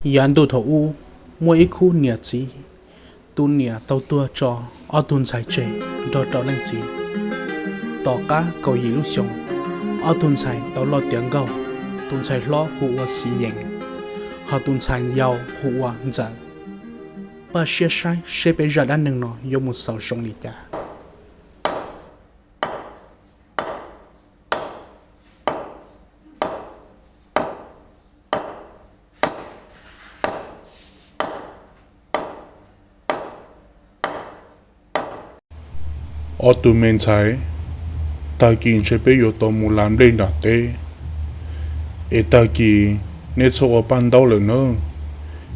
Yav ntuj thaum ub, muaj ib khub niam txiv, tus niam tau tuag tso ob tug ntxhais tseg nrog rau leej txiv. Tom qab kaum yim lub xyoo, ob tug ntxhais tau loj tiav nkauj, tus ntxhais hlob hu ua Xi Yees, hos tus ntxhais yau hu ua Ntxawm. Npaj siab saib seb peb zaj dab neeg no yuav mus xaus zoo li cas. Ob tug me ntxhais, tag kis ntshe peb yuav tau mus lav nplej nram teb, es tag kis neb txhob ua paj ntaub lawm nawb,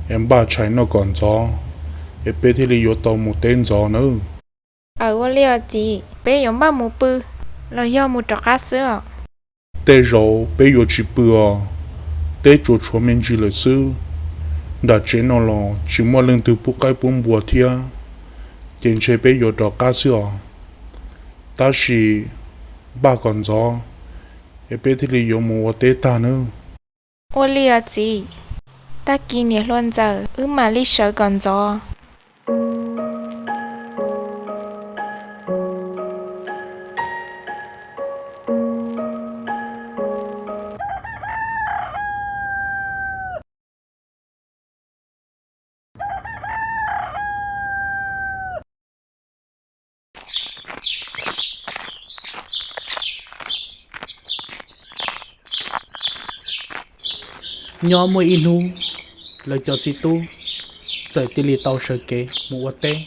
es npaj tshais noj kom ntxov, es peb thiaj li yuav tau mus teb ntxov nawb. Aws, ua li os txiv, peb yuav npaj mus pw los yog mus rov qab xwb os? Tej zaum peb yuav tsis pw os, teb tsuas tshuav me ntsis lawm xwb. Nram tsev no los tsis muaj leej twg pub qaib pub npua thiab, ces ntshe peb yuav rov qab xwb os. Tab sis npaj kom ntxov, es peb thiaj li yuav mus ua teb tag nawb. Ua li os txiv, tag kis niam hluas Ntxawm wb mam li sawv kom ntxov. Nyob muaj ib hnub, lawv cov txiv tub txawm cia li tau sawv kev mus ua teb.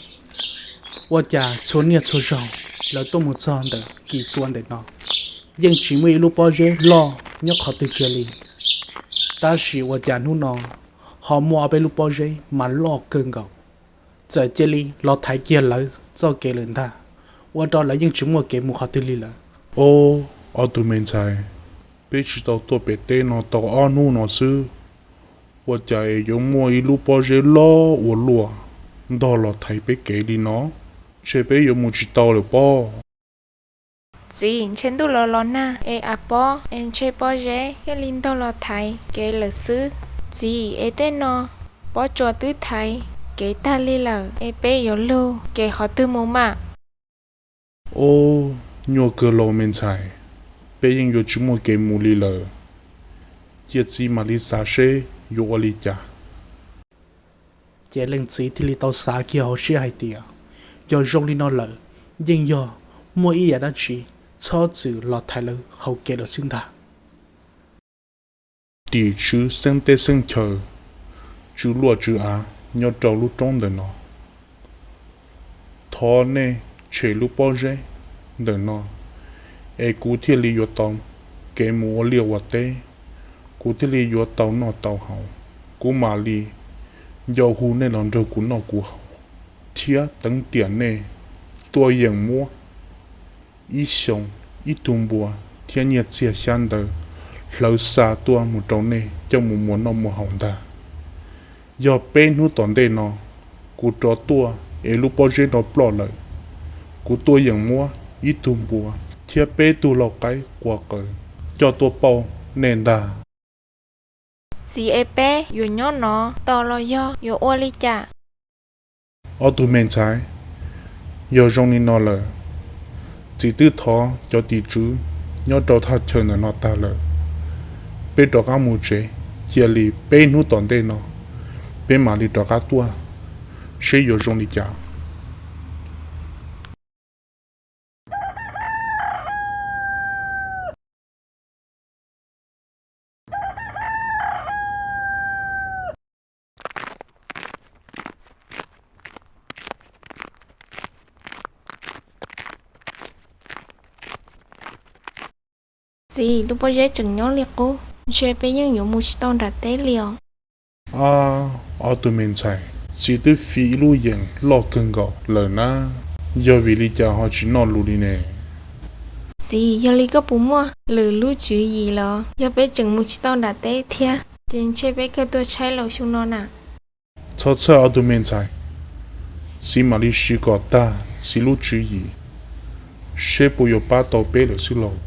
Ua cas txhua niaj txhua zaug lawv tuaj mus txog ntawm kis tsua ntawm no, yeej tsis muaj ib lub pob zeb loj nyob qhov twg kiag li. Tab sis ua cas hnub no ho muaj ob peb lub pob zeb mas loj kawg nkaus, txawm cia li los thaiv kiag lawv txoj kev lawm ntag, ua rau lawv yeej tsis muaj kev mus qhov twg li lawm. Ob, ob tug me ntxhais, peb tsis tau tuaj pem teb no tau ob hnub no xwb, ua cas es yuav muaj ib lub pob zeb loj ua luaj ntog los thaiv peb kev li no? Ntshe peb yuav mus tsis tau lawm pob. Txiv, ntshe ntuj los los nag es av pob es ntshe pob zeb thiaj li ntog los thaiv kev lawm xwb. Txiv, es tej no pob tsuas twb thaiv kev tag li lawm es peb yuav lug kev qhov twg mus mam? Ob, nyuaj kawg lauj me ntxhais, peb yeej yuav tsis muaj kev mus li lawm. Cia txiv mam li xav seb yuav ua li cas. Ces leej txiv thiaj li tau xav kiag hauv siab hais tias, yog zoo li no lawm, yeej yog muaj ib yam dab tsi txhob txwm los thaiv lawv hauv kev lawm xwb ntag. Tim tswv xeeb teb xeeb chaw, tswv luaj tswv av nyob rau lub roob ntawm no, thov nej tshem lub pob zeb ntawm no, es kuv thiaj li yuav tau kev mus ua liaj ua teb, kuv thiaj li yuav tau noj tau haus. Kuv mam li nco hu nej los nrog kuv noj kuv haus, thiab teev tiam nej tuaj yeem muab ib xyoos ib tug npua thiab nyiaj txiag xyab ntawv hlawv xa tuaj mus rau nej coj mus muas noj muas haus ntag. Yog peb hnub tom ntej no kuv rov tuaj es lub pob zeb no ploj lawm, kuv tuaj yeem muab ib tug npua thiab peb tug lau qaib quas qawv coj tuaj pauj nej ntag. Txiv, es peb yuav nyob no tos los yog yuav ua li cas? Ob tug me ntxhais, yog zoo li no lawm, txiv twb thov cov tim tswv nyob rau thaj chaw ntawm no tag lawm. Peb rov qab mus tsev, cia li peb hnub tom ntej no peb mam li rov qab tuaj seb yuav zoo li cas. Txiv, lub pob zeb tseem nyob li qub, ntshe peb yeej yuav mus tsis tau nram teb li os. Ab, ob tug me ntxhais, txiv twb fi ib lub yeem loj kawg nkaus lawm na, yog vim li cas ho tsis noj lus li ne? Txiv, yog li koj puas muaj lwm lub tswv yim los? Yog peb tseem mus tsis tau nram teb thiab ces ntshe peb kawg tuag tshaib laus xyoo no na. Txhob txhawj ob tug me ntxhais, txiv mam li siv kom tag txiv lub tswv yim, seb puas yuav pab tau peb lawm xwb lauj.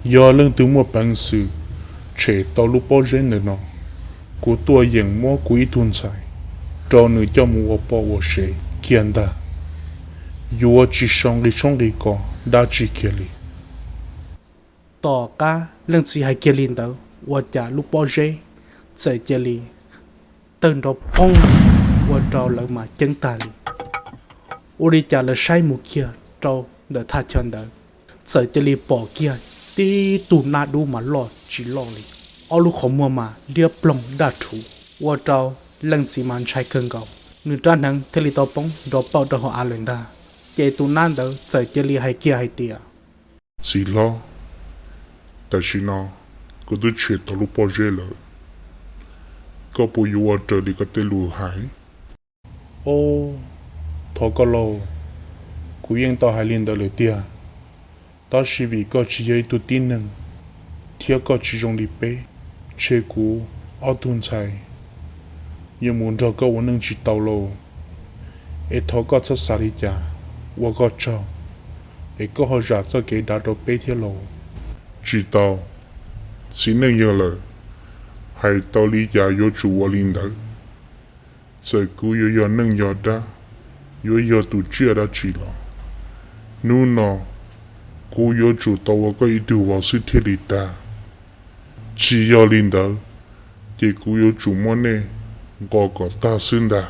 Yog leej twg muaj peev xwm tshem tau lub pob zeb ntawm no, Kuv tuaj yeem muab kuv ib tug ntxhais rau nws coj mus ua poj ua sev kiag ntag. Yuav tsis sau nqi tshoob nqi kos dab tsi kiag li. Tom qab leej txiv hais kiag li ntawd ua cas lub pob zeb txawm cia li tawg nrov poob, ua rau lawv mas ceeb tag li. Ua li cas lawv saib mus kiag rau ntawm thaj chaw ntawd, txawm cia li pom kiag tib tug nab dub mas loj tsis loj li, ob lub qhov muag mas liab ploog daj rhuv, ua rau leej txiv mas ntshai kawg nkaus, nws rab hneev thiaj li tau poob nrov pauj rau hauv av lawm ntag. Ces tus nab ntawd txawm cia li hais kiag hais tias, Txiv hlob, tam sim no koj twb tshem tau lub pob zeb lawm, koj puas yuav ua raws li koj tej lus hais? Ob, thov koj lauj, kuv yeej tau hais li ntawd lawm tiag, tab sis vim koj tsis yog ib tug tib neeg thiab koj tsis zoo li peb, tshem kuv ob tug ntxhais yuav mus nrog koj ua neej tsis tau lauj. Es thov koj txhob xav li cas, ua koj tsaug, es koj ho zam txoj kev dav rau peb thiab lauj. Tsis tau, txiv neej yog lawm, hais tau li cas yuav tsum ua li ntawd. Txawm kuv yuav yog neej yog dab, yuav yog tus tsiaj dab tsi los, hnub no kuv yuav tsum tau ua koj ib tug vauv xwb thiaj li tag. Tsis yog li ntawd, ces kuv yuav tsum muab nej nqos kom tag xwb ntag.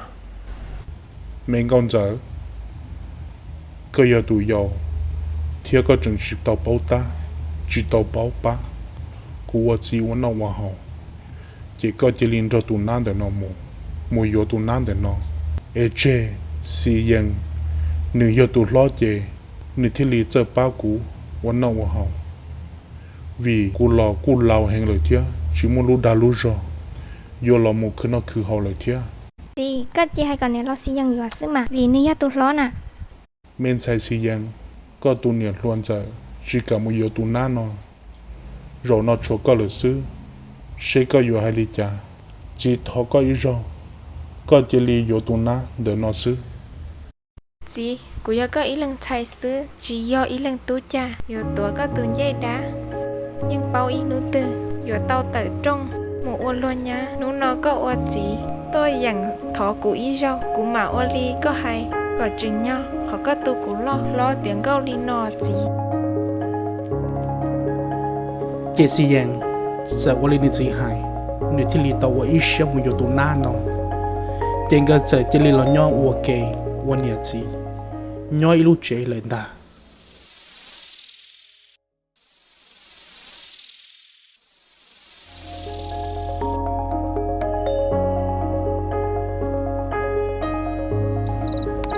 Me nkauj ntxawm, koj yog tus yau thiab koj tseem tsis tau paub tab, tsis tau paub pab kuv ua txiv ua noj ua haus, ces koj cia li nrog tus nab ntawm no mus, mus yuav tus nab ntawm no, es tseg Xi Yees, nws yog tus hlob ces nws thiaj li txawj pab kuv ua noj ua haus. Vim kuv los kuj laus heev lawm thiab tsis muaj lub dag lub zog yuav los mus khwv noj khwv haus lawm thiab. Txiv, koj cia hais kom niam laus Xi Yees yuav xwb mas, vim nws yog tus hlob na. Me ntxhais Xi Yees, koj tus niam hluas ntxawm tsis kam mus yuav tus nab no, zaum no tshuav koj lawm xwb, seb koj yuav hais li cas. Txiv thov koj ib zaug, koj cia li yuav tus nab ntawm no xwb. Txiv, kuv yog koj ib leeg ntxhais xwb, tsis yog ib leeg tub caj yuav tuav koj tus ncej dab. Yeej paub ib hnub twg yuav tau tawm rooj mus ua luag nyab. Hnub no koj ua txiv tuaj yeem thov kuv ib zaug, kuv mam ua li koj hais kom tseem nyog qhov koj tu kuv loj hlob tiav nkauj li no txiv. Ces Xi Yees txawm ua li nws txiv hais, nws thiaj li tau ua ib siab mus yuav tus nab no. Ces nkawd txawm cia li los nyob ua ke ua niam txiv nyob ib lub tsev lawm ntag.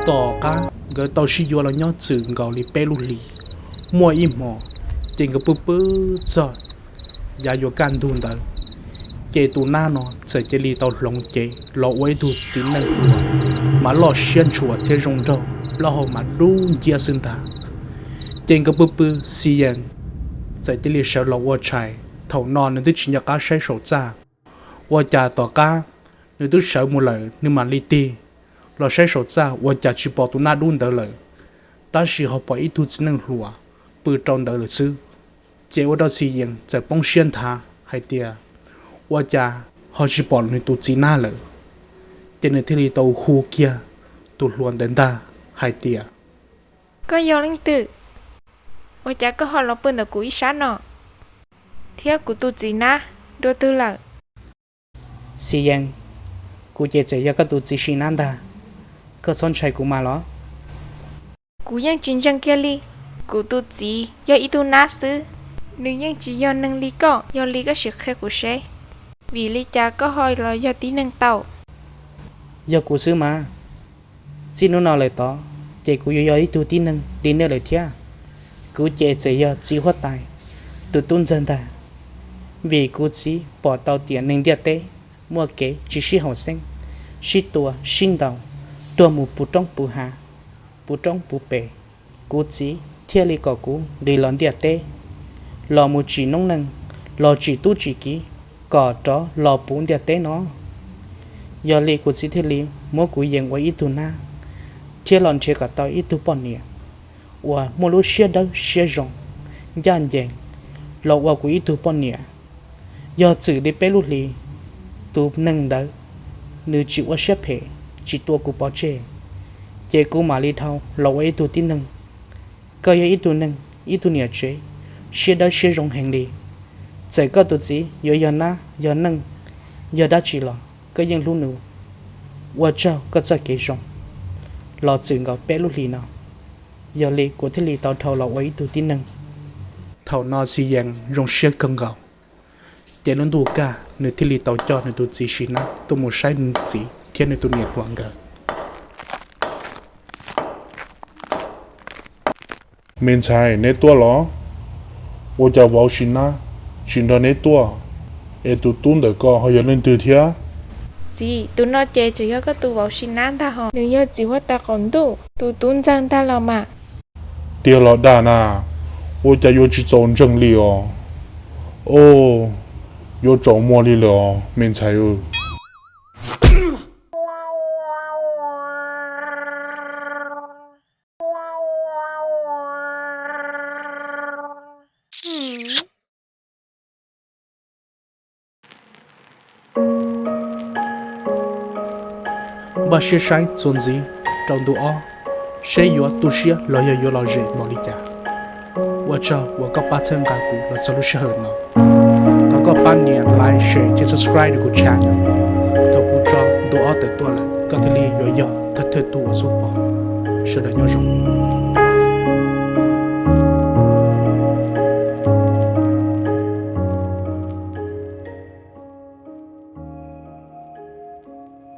Tom qab nkawd tau sib yuav los nyob txwm nkaus li peb lub hlis, muaj ib hmo ces nkawd pw pw txog yav yuav kaj ntug ntawd, ces tus nab no txawm cia li tau hloov cev los ua ib tug txiv neej hluas mas loj siab ntshua thiab zoo nraug, plaub hau mas dub nciab xwb ntag. Ces nkawd pw pw, Xi Yees txawm cia li sawv los ua tshais. Thaum no nws twb tsis nco qab saib saum txaj, ua cas tom qab nws twb sawv mus lawm nws mam li tig los saib saum txaj ua cas tsis pom tus nab dub ntawd lawm, tab sis ho pom ib tug txiv neej hluas pw rau ntawd lawm xwb. Ces ua rau Xi Yees txawm poob siab nthav hais tias ua cas ho tsis pom nws tus txiv nab lawm. Ces nws thiaj li tau hu kiag tus hluas ntawd ntag hais tias, Koj yog leej twg? Ua cas koj ho los pw ntawm kuv ib sab no? Thiab kuv tus txiv nab dua twg lawm? Xi Yees, kuv ces txawm yog koj tus txiv Xi Nab ntag, koj txhob ntshai kuv mas los. Kuv yeej tsis ntseeg kiag li, kuv tus txiv yog ib tug nab xwb, nws yeej tsis yog neeg li koj, yog li koj sim qhia kuv seb vim li cas koj ho los yog tib neeg tau. Yog kuv xwb mas, txij hnub no lawm tod ces kuv yuav yog ib tug tib neeg li nej lawm thiab. Kuv ces txawm yog txiv huab tais tus tub ntxawg ntag, vim kuv txiv pom tau tias neeg ntiaj teb muaj kev tsis sib haum xeeb, sib tua sib ntaus, tuag mus puv roob puv hav, puv roob puv pes. Kuv txiv thiaj li kom kuv nqis los ntiaj teb, los mus tsim noob neej, los tsim tub tsim kiv, kom rov los puv ntiaj teb no. Yog li kuv txiv thiaj li muab kuv yees ua ib tug nab, thiab los nrhiav kom tau ib tug poj niam uas muaj lub siab dawb siab zoo, ncaj ncees, los ua kuv ib tug poj niam. Yog txwm li peb lub hlis, Tus neeg ntawd nws tsis ua siab phem, tsis tua kuv pov tseg, ces kuv mam li dhau los ua ib tug tib neeg. Koj yog ib tug neeg, ib tug niam tsev siab dawb siab zoo heev li. Txawm koj tus txiv yuav yog nab, yog neej, yog dab tsi los koj yeej hlub nws. Ua tsaug koj txoj kev zoo. Los txwm nkaus peb lub hlis no, yog li kuv thiaj li tau dhau los ua ib tug tib neeg. Thaum no Xi Yees zoo siab kawg nkaus, ces lub ntuj kaj nws thiaj li tau coj nws tus txiv Sim Nab tuaj mus saib nws txiv thiab nws tus niam hluas nkawd. Me ntxhais, neb tuaj los? Ua cas vauv Sim Nab tsis nrog neb tuaj? Es tus tub ntawm ko ho yog leej twg thiab? Txiv, tus no ces tseem yog koj tus vauv Sim Nab ntag hos, nws yog txiv huab tais qaum ntuj tus tub ntxawg ntag los mas. Tiag los dag na? Ua cas yuav tsis txaus ntseeg li os? Os, yuav tsaus muag li lawm os me ntxhais. Npaj siab saib txuas ntxiv rau ntu ob, seb yuav tu siab los yog yuav lom zem npaum li cas. Ua tsaug uas koj pab txhawb nqa kuv los txog lub sij hawm no. Thov koj pab nias like, share thiab subscribe rau kuv channel. Thaum kuv tso ntu ob tawm tuaj lawm koj thiaj li yuav yog thawj thawj tug uas xub pom. Sawv daws nyob zoo.